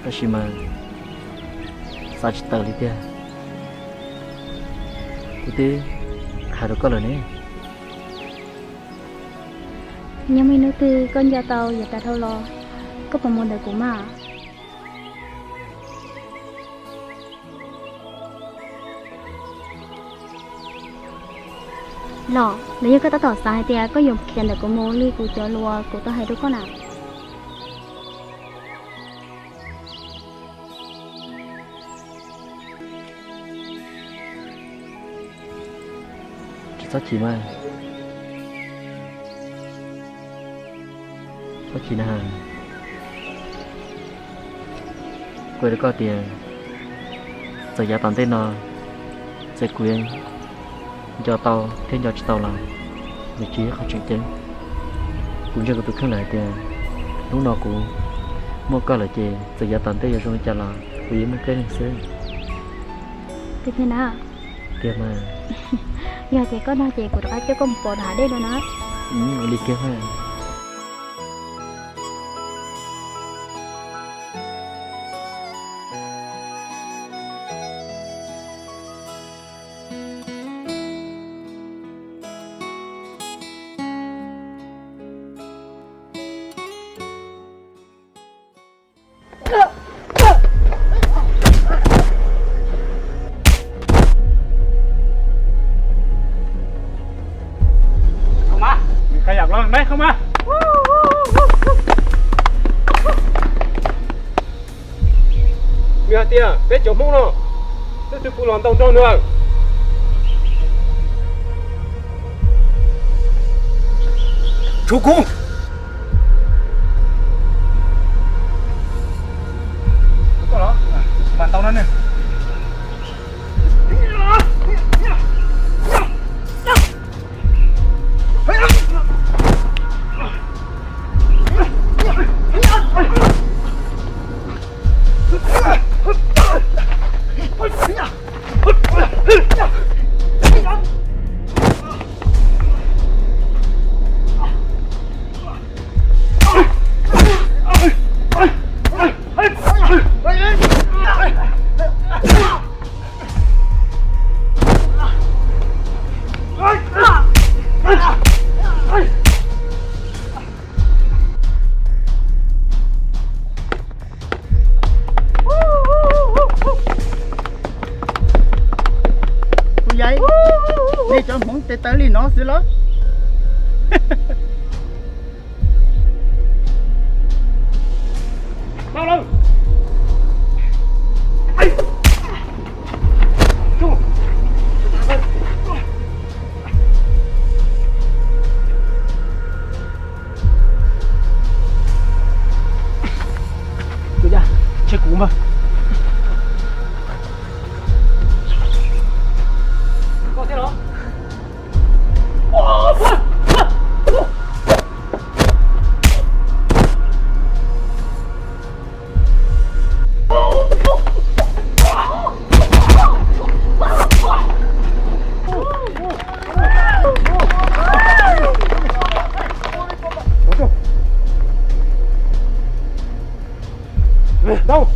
Tab sis mas xav tsis tawm li tiag. Kuv twb hais rau koj lawm ne. Nyob muaj ib hnub twg koj nco tau yuav tas dhau los, koj puas mus ntawm kuv mas? Los, los yog koj tab tom xav hais tias koj yuav khiav ntawm kuv mus li kuv cov lus kuv tau hais rau koj na? Tsis txhob chim mas. Txhob chim na. Kuv hais rau koj tias txawm yav tom ntej no txawm kuv yuav nco tau thiab nco tsis tau los nws tsis yog qhov tseem ceeb. Kuv ntseeg kuv tus kheej lawm hais tias hnub no kuv muaj koj lawm ces txawm yav tom ntej yuav zoo li cas los kuv yeej muaj peb leeg xwb. Tiag tiag na? Tiag mas. Yog ces koj nug ces kuv rov qab coj koj mus pov hav dej no na. Ua li kiag mas. Không mà. Mày khai giặc lon đấy không mà. Nws hais tias peb cov Hmoob no twb twb pw los ntau nraug nws. Tshuav kuv. Mas ntau no ne. Kuv yai, nej cov Hmoob tes taw li no xwb los? Tus dab, tseg kuv mas. Koj thiab los? Tau.